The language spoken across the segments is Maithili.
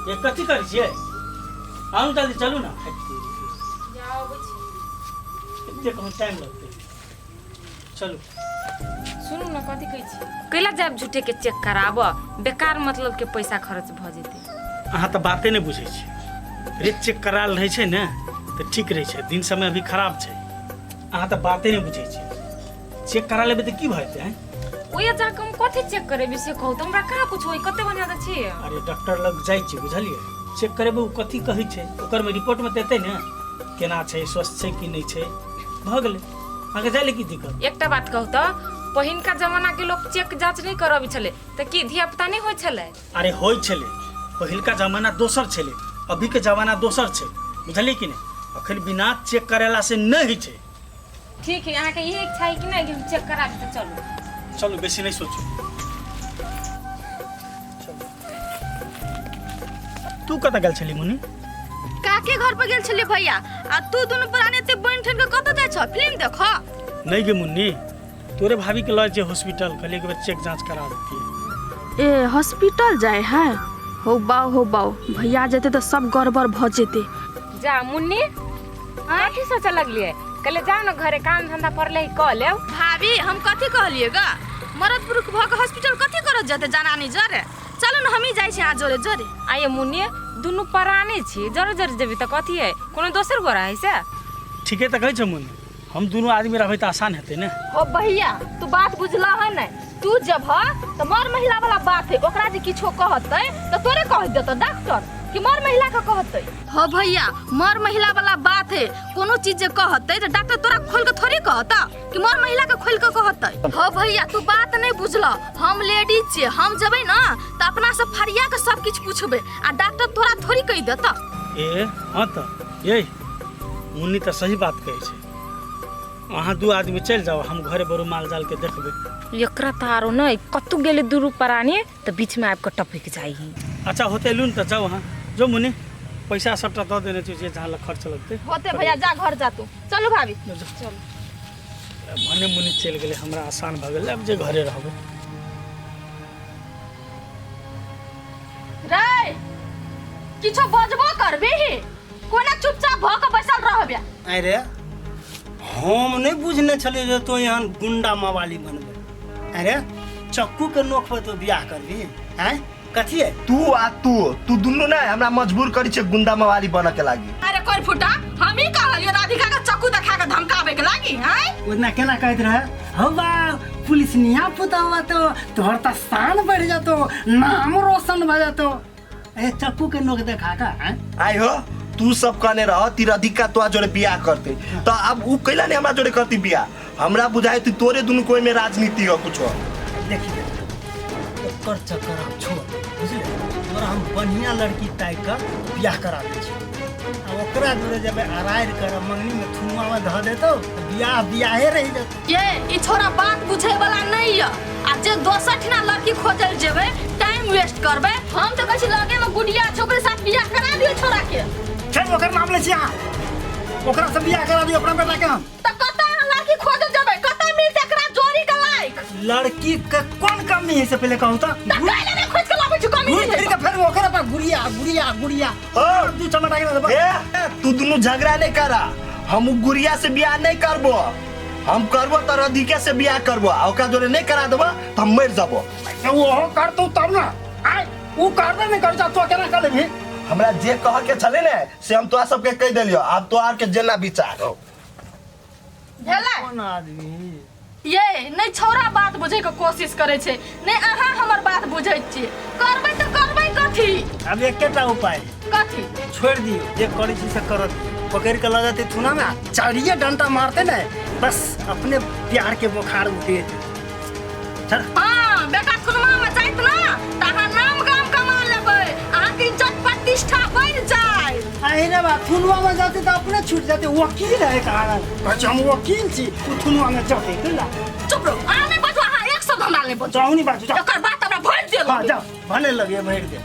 ये कथी करै छियै? आउ जल्दी चलू ना। एते कहूँ टाइम लगतै, चलू। सुनू ने, कथी कहै छी? कैला जायब झूठे के चेक कराब? बेकार मतलब के पैसा खर्च भऽ जेतै। अहाँ तऽ बाते नहि बुझै छी रे। चेक करायल रहै छै ने तऽ ठीक रहै छै। दिन समय अभी खराब छै। अहाँ तऽ बाते नहि बुझै छी। चेक करा लेबै तऽ की भऽ जेतै, आँय? ओया जाके हम कथी चेक करेबै से कहू तऽ? हमरा कहाँ कुछ होई, कते बढ़िया तऽ छियै। अरे, डॉक्टर लग जाइ छी, बुझलियै? चेक करेबै, ओ कथी कहै छै ओकरमे रिपोर्टमे तऽ एतै ने केना छै, स्वस्थ छै कि नहि छै। भऽ गेलै, अहाँके जाइ लए की दिक्कत? एकटा बात कहू तऽ, पहिनका जमाना के लोक चेक जाँच नहि करबै छलै तऽ की धिया पुता नहि होइ छलै? अरे, होइ छलै। पहिलका जमाना दोसर छलै, अभीके जमाना दोसर छै, बुझलियै कि नहि? अखन बिना चेक करेला से नहि होइ छै। ठीक है, अहाँके इहे इच्छा है कि नहि कि हम चेक कराबी? तऽ चलू। चलू, बेसी नहि सोचू, चलू। तू कतऽ गेल छली मुन्नी? काके घर पर गेल छलियै भैया। आ तू दुनू प्राणी एते बनि ठन के कतऽ जाइ छ? फिल्म देख? नहीं गे मुन्नी, तोरे भाभी के लऽ जे हॉस्पिटल, कहलियै एक बेर चेक जाँच करा देतियै। ए, हॉस्पिटल जाए है? हो बाओ, हो बाओ, भैया जेते तऽ सब गड़बड़ भऽ जेते। जा मुन्नी, कथी सोचऽ लगलियै? कहले जाउ ने घरे, काम धंधा पड़ले है, कऽ लेब। भाभी, हम कथी कहलियै गा? मरद पुरुख भऽ के हॉस्पिटल कथी करत जेते जनानी जरे? चलू ने, हमही जाइ छी अहाँ जोरे जोरे। आइए मुन्नी, दुनू परानी छी, जरे जरे जेबी तऽ कथी है? कोनो दोसर गोरा है से? ठीके तऽ कहै छै मुन्नी, हम दुनू आदमी रहबै तऽ आसान हेतै ने। हो भैया, तू बात बुझला है ने? तू जब ह तऽ मर महिला वाला बात है। ओकरा जे किछो कहतै तऽ तोरे कह देतौ डॉक्टर कि मर महिला के कहतै? हो भैया, मर महिला वाला बात है। कोनो चीज जे कहतै तऽ डॉक्टर तोरा खोल के थोड़ी कहता कि मर महिला के खोल के कहतै? हो भैया, तू बात नहीं बुझल। हम लेडीज छियै, हम जेबै ना तऽ अपना से फरिया के सब किछु पूछबै आ डॉक्टर तोरा थोड़ी कहि देता। ए हाँ, तऽ ये मुन्नी तऽ सही बात कहै छै। अहाँ दू आदमी चलि जाउ, हम घरे बरू माल जाल के देखबै। एकरा तऽ आरो नहि, कतहु गेलै दुनू प्राणी तऽ बीचमे आबि कऽ टपकि जाइ है। अच्छा होते लून तऽ जाउ अहाँ। जो मुन्नी, पैसा सबटा दऽ देने छियै, जे जहाँ लग खर्च लगतै। होते भैया, जा घर जा तू। चलू भाभी, चलू। भने मुन्नी चलि गेलै, हमरा आसान भऽ गेलै। आब जे घरे रहबै। रे, किछो बजबो करबिही? कोना चुपचाप भऽ कऽ बैसल रहबे? अरे, हम नहि बुझने छलियै जे तों एहन गुंडा मवाली बनबै। अरे, चक्कू के नोक पर तू बियाह करबी? आँय, कथी है? तू आ तू तू दुनू ने हमरा मजबूर करी छे गुंडा मवाली बन के लागी। अरे कोई फुटा, हम ही कहलियो राधिका के चक्कू देखा के धमकावे के लागी? आँय। ओतना केना कहैत रहे? हौ बा, पुलिस निया पुता हुआ तो तोहर त शान बढ़ जातो, नाम रोशन भ जातो। ए, चक्कू के नोक देखा का? आँय? आई हो, तू सब कहने रह ती राधिका तोरा जोड़े बियाह करते, तो अब उ कैला नहीं हमरा जोड़े करती बियाह? हमरा बुझाए ती तोरे दुनू कोई में राजनीति हो कुछ हो। देखिए, ओकर चक्कर आप छोड़, बुझले? तोरा हम बढ़िया लड़की ताकि कऽ बियाह करा दै छी आ ओकरा जोड़े जब अराइर कर मंगनी में थुनुआ में धऽ देतौ तऽ बियाह बियाहे रहि जेतौ। ये ई छोरा बात बुझे वाला नहीं है। आ जे दोसर ठिना लड़की खोजल जेबै, टाइम वेस्ट करबै। हम तऽ कहै छी, लगे में गुडिया छै, ओकरे साथ बियाह करा दियौ छोरा के। छै ओकर नाम लै छी अहाँ? ओकरा से बियाह करा दियौ अपना बेटा के हम? तऽ कतऽ अहाँ लड़की खोजल जेबै? कतऽ मिलतै एकरा जोड़ी के लायक? लड़की के कोन कमी है से पहले कहू तऽ। तऽ काल्हि ने खोज के लाबै छी, कमी घूर नहीं फिर के फेर ओकरे पर गुड़िया गुड़िया गुड़िया। ओ दू चमटा के देबो। ए, तू दुनू झगड़ा नहीं करा। हम उ गुड़िया से बियाह नहीं करबो। हम करबो तो राधिका से बियाह करबो आ ओकरा जोड़े नहीं करा देबो तो हम मर जाबो। तऽ ओहो करतौ तब ने। आय, उ करबे नहीं करै छै, तो केना कर लेबही? हमरा जे कह के छले ने से हम तोरा सबके कह देलियो। आब तोरा के जेना विचार हो। भेलै? कोन आदमी ये नहीं छौड़ा बात बुझे के कोशिश करे छै, नहीं अहाँ हमर बात बुझै छियै। करबै तऽ करबै कथी? आब एकेटा उपाय है। कथी? छोड़ि दियौ, जे करै छी से करत। पकड़ि कऽ लऽ जेतै थुना में, चारिये डंटा मारतै ने, बस अपने प्यार के बोखार उठे चल। हाँ बेटा, थुनमा में जाइत ना तऽ अहाँ नाम गाम कमा लेबै, अहाँके इज्जत प्रतिष्ठा बढ़ि जाय। अरे रे बा, थुनुआ में जाते तऽ अपने छूट जाते। वकील है कहाँ? कहै छै हम वकील छी। ओ थुनुआ में जाते कैला? चुप रहू, अहाँ नहि बाजू। अहाँ एक शब्द हमरा नहि बाजू। जाउ नहीं बाजू, जाउ। एकर बात हमरा भरि देल। हाँ, जाओ, भने लगे भरि दे।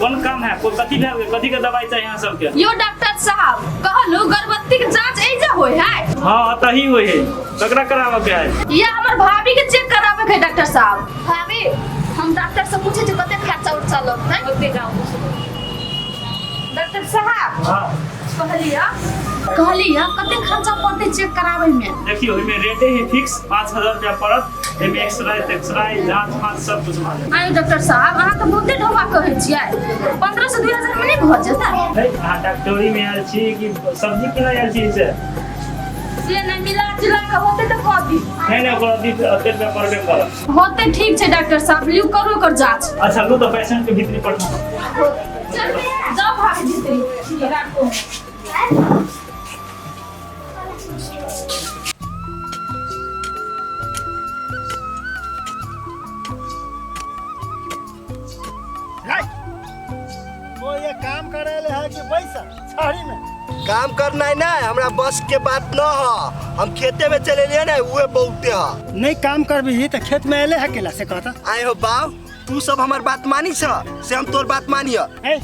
कोन काम है? कोन कथी भेल? कथी के दवाई चाहिए अहाँ सबके? यो डॉक्टर साहब, कहलू गर्भवती के जांच एजा होय है? हाँ, तही होय है। ककरा कराबऽ के है? ये हमर भाभी के चेक करावे के है डॉक्टर साहब। भाभी, हम डॉक्टर से पूछे जे कते खर्चा उर्चा लगतै। ओते जाओ। डॉक्टर साहब। हाँ। कहलिया कहलिया कते खर्चा पड़तै चेक करावे में? देखियो, ओहिमे रेटे ही फिक्स 5000 रुपया पड़त। एहिमे एक्सरे तेक्सरे जांच फाँच सब कुछ भऽ जायत। आयो डॉक्टर साहब, अहाँ तऽ बहुते ढोबा कहै छियै। 15 से 2000 में नहि भऽ जेतै? नहीं, अहाँ डॉक्टरी में आयल छी कि सब्जी किनै आयल छी से? से नहि, मिला जुला कऽ होतै तऽ कऽ दी। नहीं नहीं, ओकरा अभी एते रुपया पड़बे करत। होतै, ठीक छै डॉक्टर साहब, लिउ करू ओकर जांच। अच्छा लू तऽ पेशेंट के भीतरी पठाउ। चल जाओ भाभी भीतरी राखो। वो ये काम करे ले है कि पैसा छाड़ी में? काम करना है ना, हमरा बस के बात न ह। हम खेते में चले लिए ना, उहे बहुते ह। नहीं काम करबी तो खेत में एले है केला से कहता? आए हो बाप, तू सब हमार बात मानी छ से हम तोर बात मानिय। ए,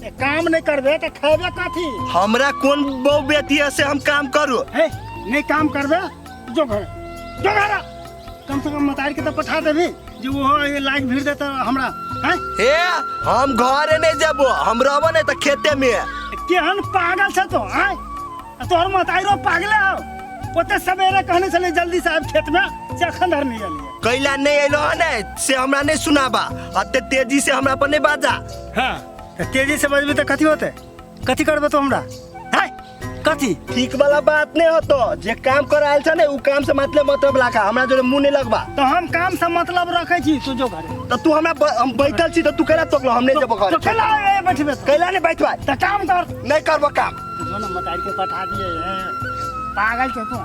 ए, काम नहीं करबे तो खेबे कथी? हमरा कौन बहु बेटी है से हम काम करू? ए, नहीं काम करबे जो घर जो घर, कम से कम मतार के तो पठा देबी जे वो ये लाइक भीड़ देता हमरा हैं? हे, हम घरे नहीं जबो, हम रहबो नहीं तो खेते में। केहन पागल छ तो आय? तोहर मताइरो पागले हो। ओते सवेरे कहने छले जल्दी से आब खेत में, से अखन धर नहीं एलियै। कैला नहीं एलो है ने से हमरा नहीं सुनाबा, अते तेजी से हमरा पर नहीं बाजा। हाँ, तो तेजी से बजबी तो कथी होते? कथी करबे तो हमरा हैं? कथी? ठीक वाला बात नहीं होतो, जे काम कर आयल छ ने उ काम से मतलब मतलब राखा, हमरा जोरे मुंह नहीं लगबा। तो हम काम से मतलब रखे छी, तू जो घरे। तो तू हमरा हम बैठल छी तो तू केना तोकलो? हम नहीं जबो घरे। तो केना बैठबे? कैला नहीं बैठबा? तो काम कर। नहीं करबो काम। तो जो ना मतार के पठा दिए है, पागल छे तू।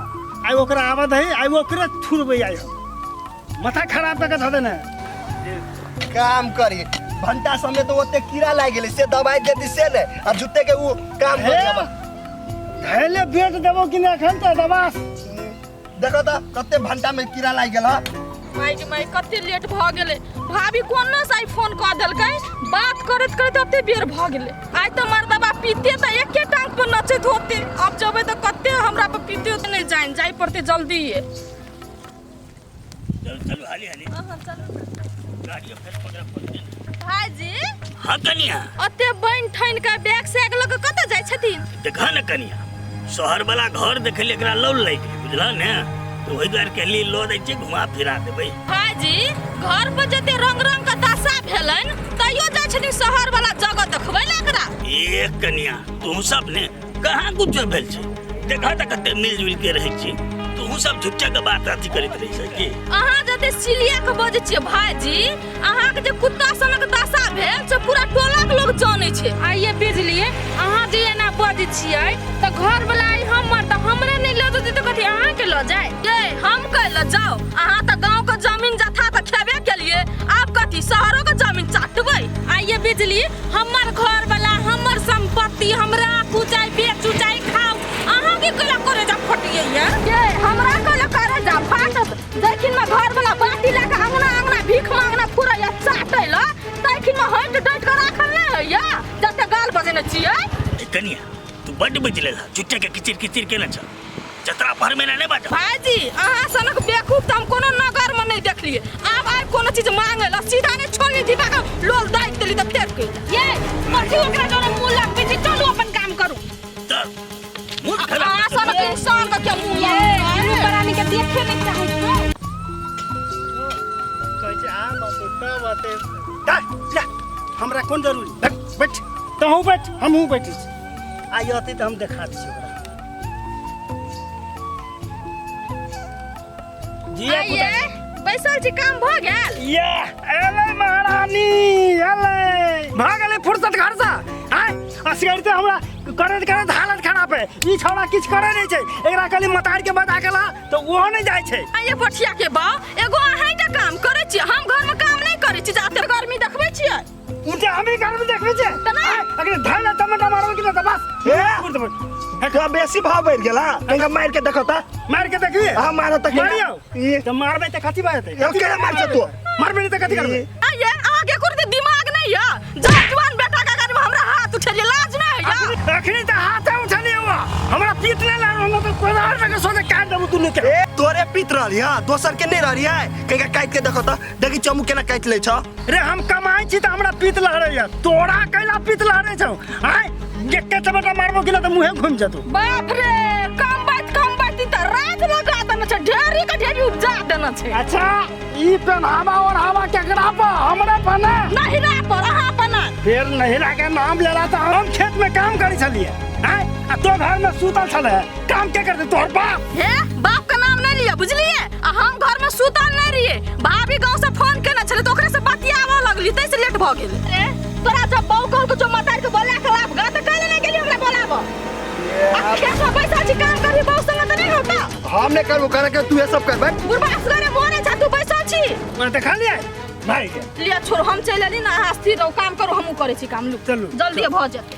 आइ ओकरा आवत है, आइ ओकरे थुरबै, आइ हम माथा खराब कऽ के धऽ देने। काम करी भंटा समय तो ओते कीड़ा लागि गेलै से दवाई देती से ने, आ झूठे के उ काम कर जाबा। धैले बेच देबो कि नहीं एखन तो दवा। देखो तो कते भंटा में कीड़ा लागि गेल। माय के माय, कते लेट भऽ गेलै। भाभी कोना से आइ फोन कऽ देलकै, बात करैत करैत ओते बेर भऽ गेलै। आइ तऽ मर्दबा पीते तऽ एके टांग पर नचैत होते। अब जेबै तऽ कते हमरा पर पीते होते नहि जानि, जाय पड़तै जल्दी। चलू चलू हाली हाली। गाड़ियो फेर पकड़ऽ पड़तै। भाईजी। हाँ कनिया। ओते बनि ठनि के बैग सैग लऽ कऽ कतऽ जाइ छथिन? देखा ने कनिया, शहर वाला घर देखली एकरा लौल लागि गेलै, बुझल ने? तऽ ओहि दुआरे कहली लऽ दै छियै, घुमा फिरा देबै। भाईजी, घर पर जते रंग रंग के दशा भेलनि तैयो जाइ छथिन शहर वाला जगह देखबै लए एकरा। ए कनिया, तू सब ने कहाँ कुछ भेल छै? देखा तऽ कते मिलजुल के रहै छी, तू सब झुट्टे के बात अथी करैत रहै छै की? अहाँ जते सिलिया के बजै छियै भाईजी, अहाँ के जे कुत्ता सनक दशा भेल से पूरा टोला के लोग जानै छै। आइए बिजली, अहाँ जे एना बजै छियै तऽ घर वाला आइ हमर तऽ हमरे नहि लऽ जेतै तऽ कथी अहाँ के लऽ जाय? ये हम कैले जाओ, अहाँ तऽ गाँव के जमीन जथा तऽ खेबे केलिए, आब कथी शहरो के जमीन चाटबै? आइए बिजली, हमर घर वाला हमर संपत्ति हमरा कुचाई बेचू चाहे खाउ, अहाँ के कैला करे जा फटियै? ये हमरा कैला करे जा फाटत? जखिन में घर वाला बाटी लए के अंगना अंगना भीख मांगना फुरैया चाटै ल, तखिन में हटि डटि के राखल नहि होइया जते गाल बजेने छियै। ए कनिया, तू बड्ड बजि लेलह, झुट्टे के किचिर किचिर केने छह, जतरा भर में नहीं बाजब। भाईजी, अहाँ सनक बेवकूफ तऽ हम कोनो नगर में नहीं देखलिए। आब आइ कोनो चीज मांगे ला सीधा नहीं छोड़नी, दीपा के लोल दाइक देली तऽ फेर कहि। ये कथी ओकरा जोरे मुँह लगबै छै? चलू अपन काम करू। तऽ मुँह खराब। अहाँ सनक इंसान के क्या मुँह ये लगबै? दुनू प्राणी के देखे नहीं चाहै छी। कहै छै आ बाते त बाते जा, हमरा कोन जरूरी? बैठ बैठ, तहूँ बैठ, हमहूँ बैठै छी। आइ अतै तऽ हम देखा दै छी ओकरा। जी आइए बैसल छी, काम भऽ गेल? ये एलै महारानी, एलै, भऽ गेलै फुर्सत घर से। आय असगरते हमरा करैत करैत हालत खराब है। ई छौड़ा किछु करै नहि छै, एकरा कहली मतार के बता के ला तऽ ओहो नहि जाइ छै। आइए पठिया के बा, एगो अहाँ के काम करै छियै, हम घर में काम नहि करै छी, जाते गर्मी देखबै छियै। उनटे हमी गर्मी देखबै छियै। तऽ नहि। आय, अगर धैल टमाटर मारबै कि नहि तऽ बस। हे? उड़ देबै। तोरा बेसी भाव बढ़ि गेल हँ, कनिका मारि के देखो तऽ। मारि के देखिए? हाँ, मारऽ तऽ केना? मारियौ। ई। तऽ मारबै तऽ कथी बाजतै? यौ, केना मारै छौ तू? मारबै नहि तऽ कथी करबै? आइए अहाँ के कोनो दिमाग नहि यऽ? जा जुआन बेटा के रहैया। अखनी त हाथे उठनी हुआ, हमरा पीत नहीं लागल न त कोदार में के सोचे काट देबू दुनू के। ए तोरे पीत रहली हां, दोसर के नहीं रहली है। कहिया काट के देखो त, देखी चमू केना काट ले छ। रे हम कमाई छी त हमरा पीत लहरैया, तोरा कैला पीत लहरै छौ? आय के चपटा मारबो कि ना त मुहे घुम जेतौ। बाप रे, कम बात कम बात त रात लगा देने छै, ढेरी के ढेरी उपजा देने छै। अच्छा ई पेनहावा और हवा केकरा पर? हमरा पर ना? नहिरा पर, अहाँ पर ना। फिर नहिरा के नाम लेला त हम खेत में काम करै छलियै, आय आ तो घर में सुतल छले, काम के करते तोहर बाप? हे बाप के नाम नहीं लिया बुझलिए। आ हम घर में सुतल नहीं रहिए, भाभी गांव से फोन केने छले त ओकरे से बतियाबऽ लगली, तै से लेट भ गेल। ए तोरा जब बहू कहलको जो मतार के बोला के लाभ गा त काहे नहीं गेली हमरा बोलाबऽ? आ खेत में बैसल छी काम करबी बहू संग त नहीं होता। हम नहीं करबो, करे के तू ये सब करबे। बुढ़बा असगरे मरे छ, तू बैसल छी। मैं देखा लिया भाई के। लिया छोड़, हम चलि एली ना, अहाँ स्थिर रहू, काम करू, हमहूँ करै छी काम। लू चलू, जल्दी भऽ जेतै।